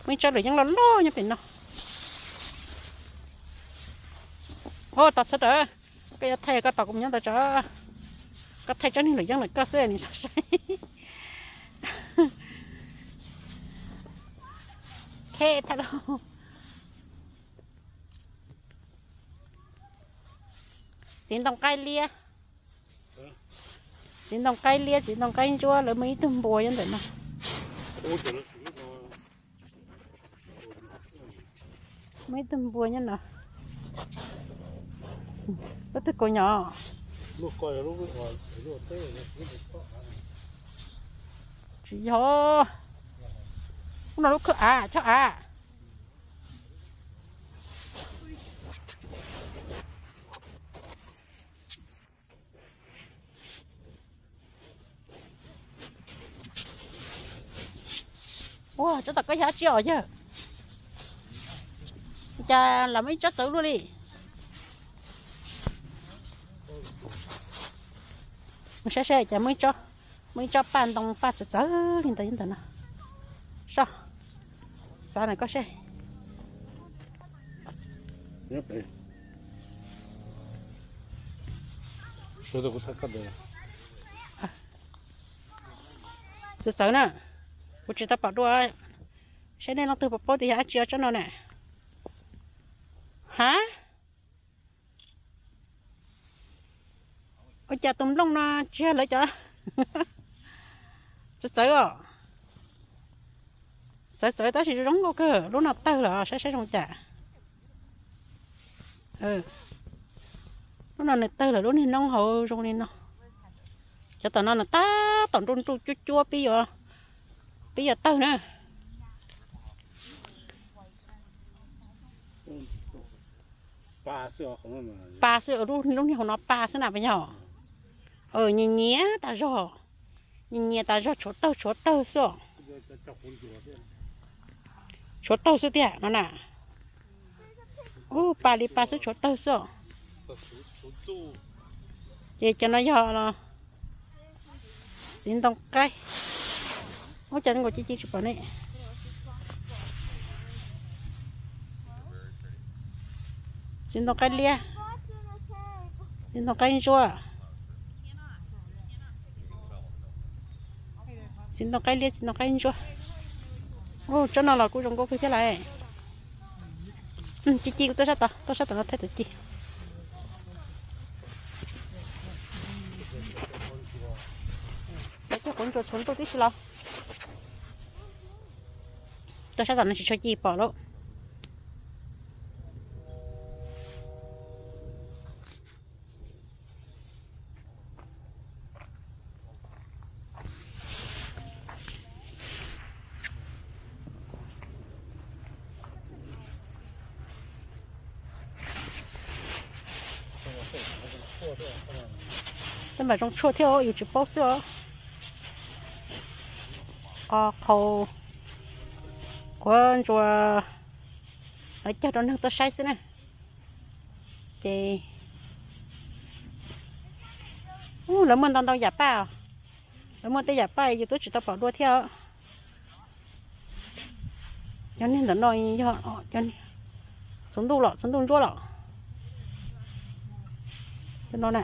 Muaj ib tsob luam yeeb loj loj nyob pem no. Ua tos txhob rawm, koj yuav thaij koj tos kuv mus nyob ntawd tso. Koj thaij tsob niag luam yeeb ntawm koj xwb nws txhob saib. Khe thaij lauj. Txiv ntoo qaib liab. Txiv ntoo qaib liab, txiv ntoo qaib ntsuab, lawv muaj ib tug npua nyob ntawm no. Muaj ib tug npua nyob no. Lub twg kaus nyom? Tsis yog. Lub no lub khwb av, chob av. Ua, tsob tom koj yog dab tsi os yawg? Cas los muaj ib tsob txawv luaj li. Mus saib saib cas muaj ib tsob, muaj ib tsob paj ntoo paj txawv txawv li ntawd ntawm no. Soj, txav na koj seb. Txawv txawv na, kuv tsis tau pom dua. Saib nej leej twg puas paub tias yog dab tsi os tsob no na. Ha? Ua cas tus nplooj no tsis yog lawv cov? Txawv txawv os. Txawv txawv tab sis zoo nkauj kawg, lub no tawg lawm saib saib zoo cas. Lub no nws tawg lawm, lub niag noob hauv zoo li no. Cov tom no nws tab tom nruj nruj cuab cuab pib yuav, pib yuav tawg na. Pa xwb, lub niag hauv no pa xwb na puas yog? Nyias nyias tas zog, nyias nyias tas zog, tshuav tawg tshuav tawg xwb os. Tshuav tawg xwb tiag no na. Ub, pa li pa xwb tshuav tawg xwb os. Ces cov no yog los txiv ntoo qaib. Ub, cas nkaus ci ci tsis pom ne. Txiv ntoo qaib liab, txiv ntoo qaib ntsuab. Txiv ntoo qaib liab, txiv ntoo qaib ntsuab. Ub, tsob no los kuj zoo nkauj kawg thiab lauj. Ci ci, kuv tuaj sab tod, tuaj sab tom no thaij tus ci. Cov quav ntsuas tshuav ntuj tib si los. Tuaj sab tom no tsis tshua ci pom lauj. Tej npam zoo tshuaj thiab os, yus tsis paub xwb os. Qos qhaus, quav ntsuas, lawv cog rau neeg tuaj saib xwb na. Ces, ub, lawv muaj ntau ntau yam paj os. Lawv muaj tej yam paj yus twb tsis tau pom dua thiab os. Cov niag ntawm no yog txhuv ntuj los, txhuv ntuj ntsuab los. Cov no na,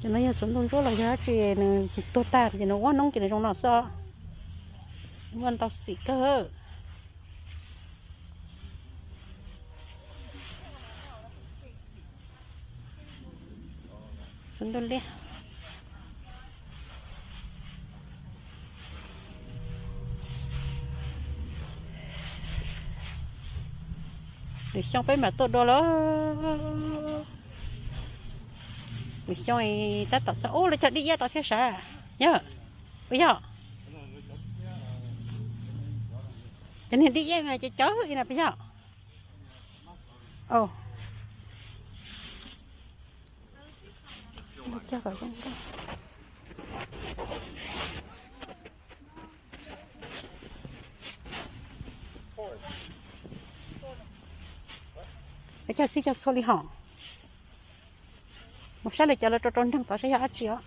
cov no yog txhuv ntuj ntsuab los yog dab tsi, nws tuag tag ces nws ua noob ces nws zoo no xwb os. Muaj ntau xim kawg. Txhuv ntuj liab. Lwm xyoo peb mam tuaj dua lawm. Lwm xyoo tab tom txog ub, lawv cog dib iab tod thiab sav. Yog, puas yog? Cov niag dib iab no ces cawv ib na puas yog? Cog txhij cog txhua li hos. Mus saib lawv cov lawv rau rau nreeg tod saib yog dab tsi os.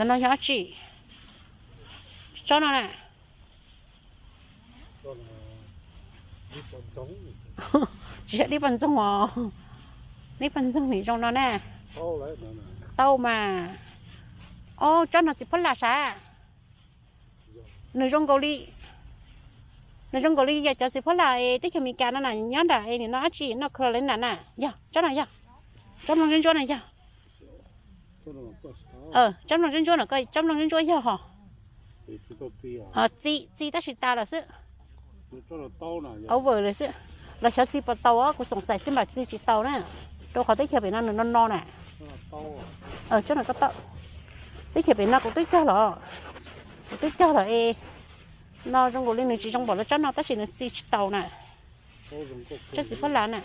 Cov no yog dab tsi? Tsob no na. Tsis yog dib poj ntxoog os. Dib poj ntxoog nim zoo no na. Tau mas. Ob, tsob no txiv phab lam sav. Nws zoo nkaus li, nws zoo nkaus li yog cov txiv phab lam es teb chaws Amelikas no na, nyob nram es nim no dab tsi no Carolina na. Yog tsob no yog, tsob nplooj ntsuab ntsuab no yog. Tsob nplooj ntsuab ntsuab no, tsob nplooj ntsuab ntsuab yog ho. Txi, txi tab sis tas lawm xwb. Over lawm xwb. Los xyov txi puas tau, kuv xoom xais tej npam txi tsis tau na, rau qhov teb chaws pem no nws no no na. Tsob no ko tau. Teb chaws pem no kuv twb cog los, kuv twb cog los es no zoo nkaus li nws tsis zoo npaum li tsob no tab sis nws txi tsis tau na. Tsob txiv phab lam na.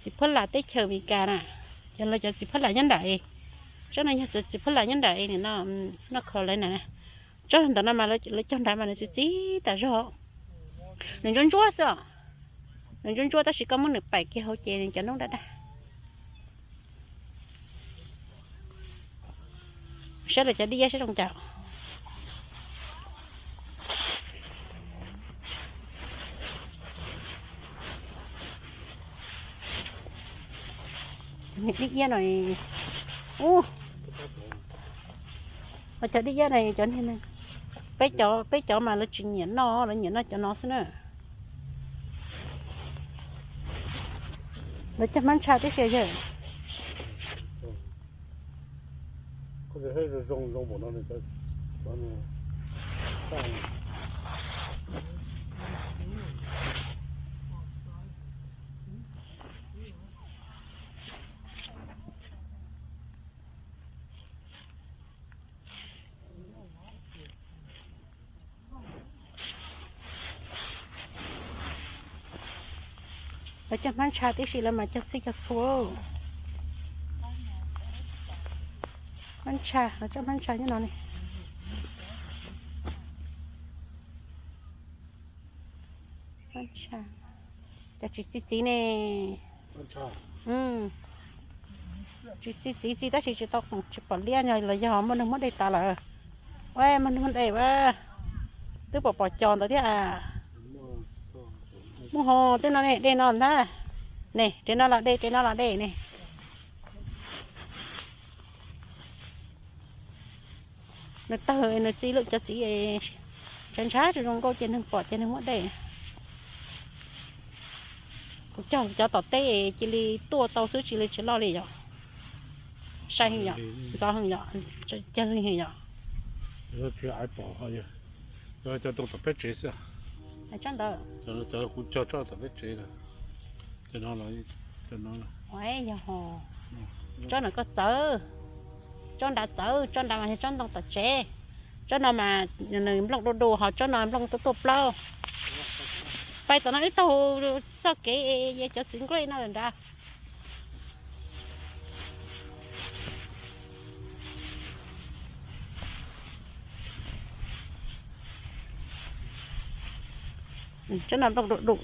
Txiv phab lam teb chaws Amelikas na. Yog lawv cov txiv phab lam nyob nram es, tsob no yog txiv phab lam nyob nram es nim no, no kho lawv na. Tsob ntawm no mas lawv cog nrad mas nws txi txiv tas zog. Nws ntsuab ntsuab xwb os. Nws ntsuab ntsuab tab sis koj muab nws pais kiag hauv ces nws cov noob daj daj. Saib lawv cov dib yab saib zoo cas. Dib yab no, ub, cov dib yab no cov niag, peb cov, peb cov mas lawv tsis nyiam noj, lawv nyiam noj cov no xwb na. Lawv cog hmab ntsha tib si yawg. Lawv cog hmab ntsha tib si lawv mas cog txhij cog txhua. Hmab ntsha, lawv cog hmab ntsha nyob no ne. Hmab ntsha, cas tsis txi txiv ne. Tsis txi txiv, txi tab sis tsis tau, tsis pom liab los yog muaj neeg muab de tas lawm. Ua muaj neeg muab de ua, twb pom pom cos ntawd thiab. Muaj ho tej no ne, de no ntag. Ne, de no los de, de no los de ne. Nws tawg nws txi lawm cov txiv, ntshav ntshav zoo zoo nkauj ces neeg pom ces neeg muab de. Kuv cog cov tom teb cia li tuaj tau xwb, cia li tsis loj li yom. Sai heev yom, ntxov heev yom, cag li heev yom. Cov rau tom peb tsev xwb. Cov ntawd, cov kuv cog tso tom peb tsev lawm. Cov no, cov no, tsob no koj txawv, tsob nrad txawv, tsob nrad mas yog tsob ntoo tom tsev, tsob no mas nws nplooj du du, ho tsob no nplooj tuaj tuaj plaub. Pais tom no wb taug txoj kev cov txiv nqluej no lawm nrad. Tsob no nplooj du du.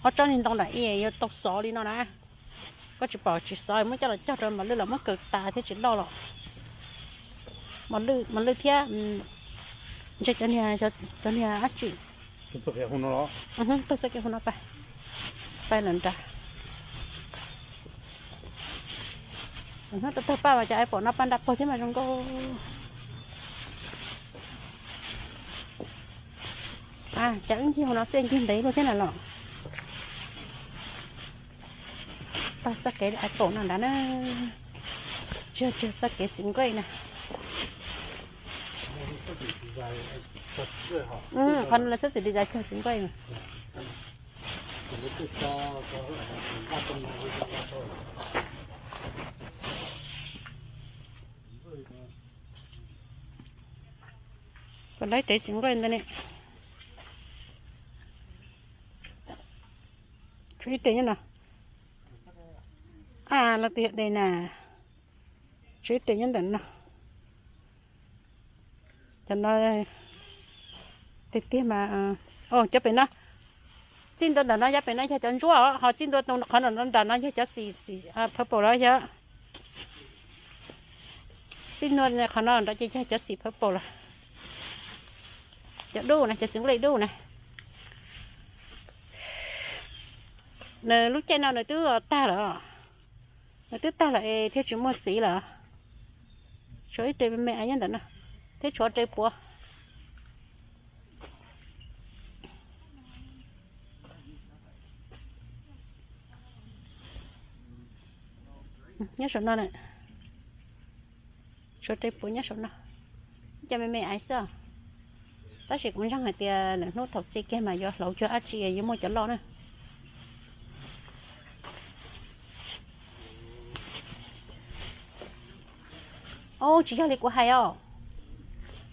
Ob tsob niag ntoo nram ib yuav tau xov li no na. Koj tsis pom tsis xov muab coj los cog rau mos lwj los muab kaw tas thiab tsis loj los. Mos lwj, mos lwj thiab. Ntshe cov niag, cov niag dab tsi. Tuaj txoj kev hu no pais, pais lawm nrad. Hnub tau tawg paj mas cov ai pom no paj nra pag thiab mas zoo nkauj. Cas wb ncig hauv no xwb ncig ntev luaj thiab na los. Taug txoj kev ai pom no nrad na. Tsuag tsuag txoj kev txiv nqaij na. Qhov no lawv txhob txwm li cog txiv nqaij. Koj laib tev txiv nqaij ntawd ne. Tshuav ib teg nyob no. A, leej twg yog de na? Tshuav ib re nyob ntawm no. Cov no tiag tiag mas, cov pem no, txij ntua ntawm no yog pem no yog cov ntsuab, ho txij ntua qhov no nram no yog cov xim, xim purple los yog, txij ntua qhov no nrad ces yog cov xim purple los, cov dub na, cov txiv nqus dub na. Nws lub caij no nws twb tag lawm, nws twb tag lawm es thiaj tsis muaj txiv lawm. Tshuav ib re me me nyob ntawm no, thiab tshuav re puav nyob saum no. Tshuav re puav nyob saum no, ib co me me aiv xwb. Tab sis kuv ntseeg hais tias lwm hnub thaum txi kiag mas yuav hlauv cuag dab tsi yuav muaj cov loj na. Au, tsis yog li kuv hais os.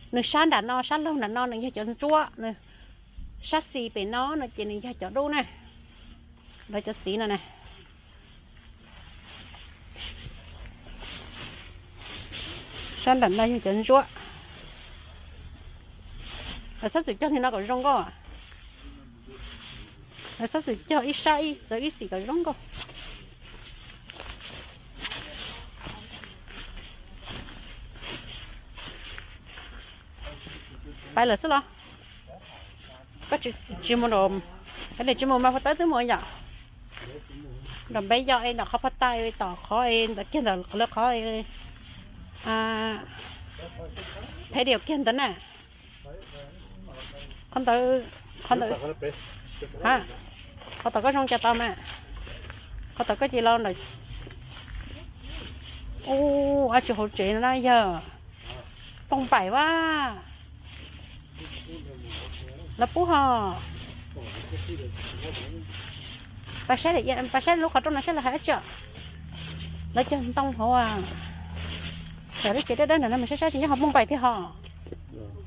Nws sab nram no, sab laug nram no nws yog cov ntsuab, nws sab xis pem no no ces nws yog cov dub na, lawv cov txiv no na. Sab nram no yog cov ntsuab. Lawv txhob txwm cog li no kom zoo nkauj. Lawv txhob txwm cog ib sab ib txawv ib xim kom zoo nkauj. Pais lawm xwb los? Koj tsis mus, tsis mus mas pov tawb twb mus yom. Nram npe yog es nram qhov pov tawb tom qhov ntawd kiag ntawm lawv qhov, phem diam kiag ntawd na. Qhov ntawd, qhov ntawd, qhov tom koj zoo cas tau mas, qhov tom koj ces los ntawm. Ub, ab tsi hauv tsev no na yog poj npaim vas. Lawv pub ho. Pab saib, pab saib lub qhov rooj no saib lawv hais dab tsi. Lawv cog ntoo hauv, lub tsev dawb dawb ntawm no mas saib saib tsis nyob hauv poj npaim thiab ho.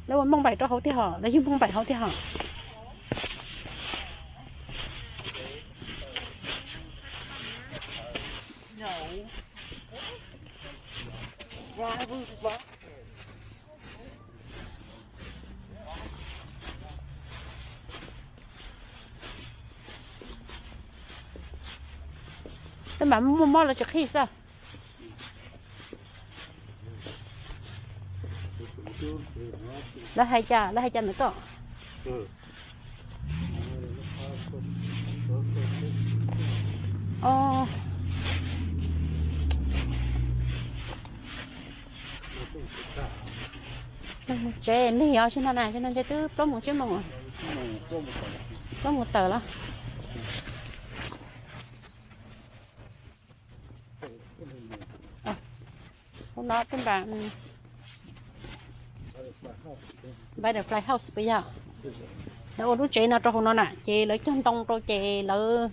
Lawv ua poj npaim rau hauv thiab ho, lawv yug poj npaim hauv thiab ho. Tej mam muaj mob lawv tsis qhib xwb. Lawv hais cas, lawv hais cas ntawm koj? Tsev neeg yog tsis no na, tsis no ntshe twb plaub moos tsib moos, plaub moos tawm los. Hauv no tej npam butterfly house puas yog? Lawv ua lub tsev no rau hauv no na, ces lawv cog ntoo rau ces lawv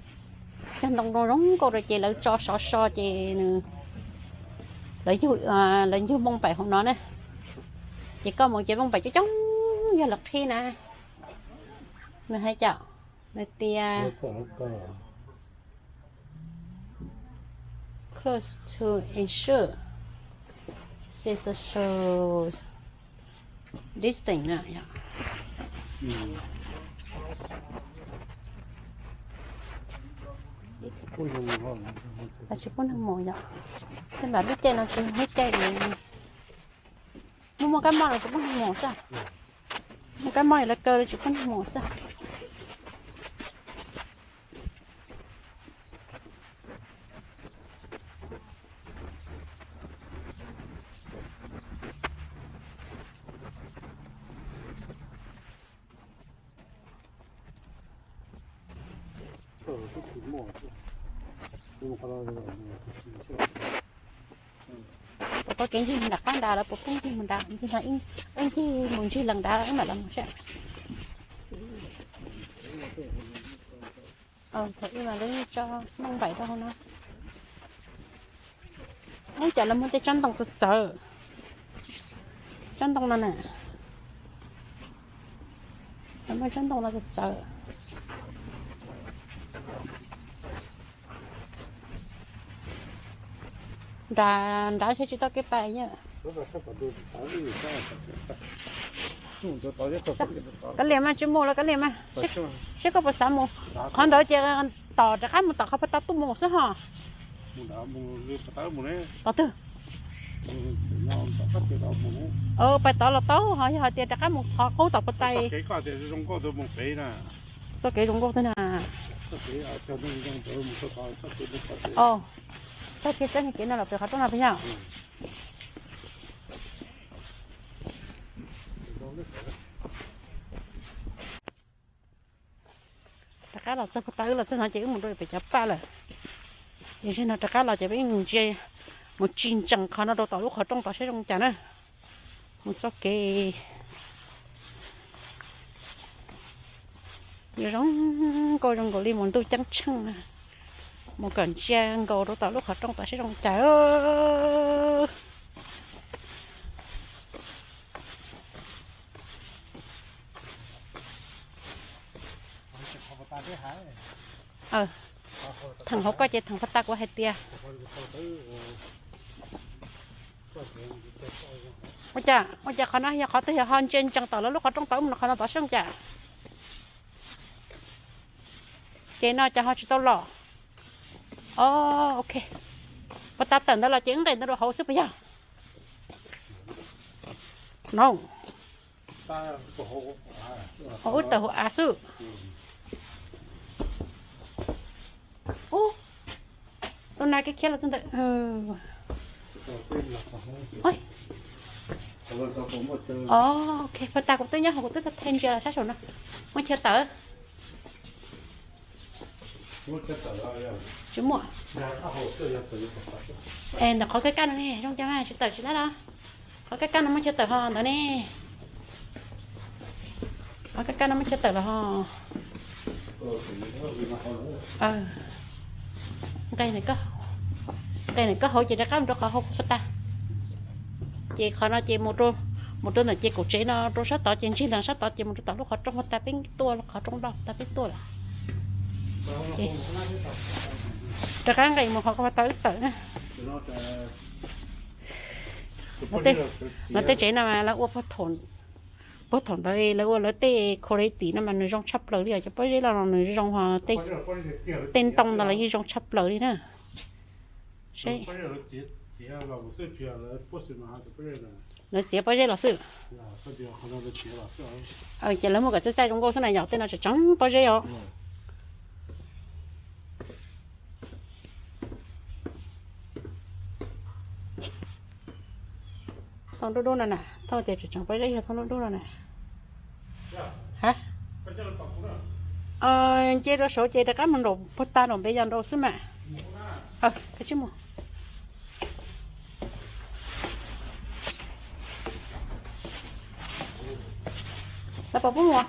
cog ntoo rau zoo nkauj rau ces lawv tso sov so ces nws, lawv yug, lawv yug poj npaim hauv no na. Ces koj mus ces poj npaim coob coob yog lawv qhib na. Nws hais cas? Nws tias close to ensure safe social distance na. Tsis pub neeg mus yom. Tej npam lub caij no tsis yog lub caij, muaj muaj kab mob los tsis pub neeg mus xwb. Muaj kab mob lawv kaw los tsis pub neeg mus xwb. Puas tau kev ncig nram qab nrad lawv puas pub ncig mus nrad, ncig no wb ncig mus ncig lees nrad wb mam los mus seb. Thaum ub mas lawv tso poj npaim rau hauv no. Ub, cas lawv muaj tej tsob ntoo txawv txawv. Tsob ntoo no na, lawv muaj tsob ntoo no txawv txawv. Nrad, nrad seb tsis tau kev pais yom. Kab liam mas tsis mus los kab liam mas. Seb koj puas xav mus. Qhov ntawd ces tom rov qab mus tom qhov puag ta tuaj mus xwb ho. Tom twg? Pais tod los tau ho, yog hais tias rov qab mus qhov qub tom puag ta. Txoj kev zoo nkauj tiag na. Tag kis txoj niag kev no los pem qhov rooj no pes yog. Rov qab los txog puag ta wb los txog no ces wb mus rau pem cov paj lawm. Ces zaum no rov qab los ces peb mus ntsia, mus tsis ntsees qhov no rau tom lub qhov rooj tod seb zoo cas na. Mus txoj kev zoo nkauj zoo nkaus li mus ntuj ceeb tsheej na. Mus kom ntsia nkaus rau tom lub qhov rooj tod seb zoo cas. Theem hauv koj ces theem puag ta kuv hais tias. Ua cas, ua cas qhov no yog qhov twg yog ho ntsia ntsees tom lawv lub qhov rooj tod mus qhov no tod seb cas. Ces no cas ho tsis tau los. O, ok. Puag ta tawm ntawd los ces wb nqes ntawd rau hauv xwb puas yog? No. Ua wb tawm hauv av xwb. Ub, tus na kev khiav los txog ntawm. Ok, puag ta kuv twb nyob hauv kuv twb tau the ntsia los sab saum no. Muaj chaw tawm? Tsis muaj. Es ntawm qhov kaj kaj no ne zoo cas mas tsis tawm tsis lab los? Qhov kaj kaj no muaj chaw tawm ho ntawd ne. Qhov kaj kaj no muaj chaw tawm los ho. Nqes nws koj hauv ces rov qab mus rau qhov hauv puag ta. Ces qhov no ces mus rau ntawm ces kaum tsev no rau sab tod ces ntsig los sab tod ces mus rau tom lub qhov rooj puag ta peb tuaj, qhov rooj loj puag ta peb tuaj lawm. Ces rov qab nqes mus qhov puag ta wb tawm na. Lawv tej tsev no mas lawv ua puag thaum ntawd lawv ua lawv tej quality no mas nws zoo tshaj plaws li os, cov pob zeb los nws zoo ho tej ntoo ntawd los yeej zoo tshaj plaws li na. Seb lawv txiav pob zeb los xwb. Ces lawv muaj kom txaij txaij zoo nkauj xwb na yom, tej no tseem tseem pob zeb os. Thooj dub dub no na, thooj tias tseem tseem pob zeb yog thooj dub dub no na. Ha, nce rau saud ces rov qab mus nraum puag ta nraum npe yog nraud xwb mas. Koj tsis mus. Lawv puas pub mus?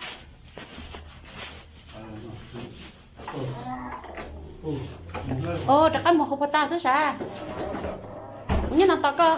Os, rov qab mus hauv puag ta xwb sav. Kuv nyob no tos koj.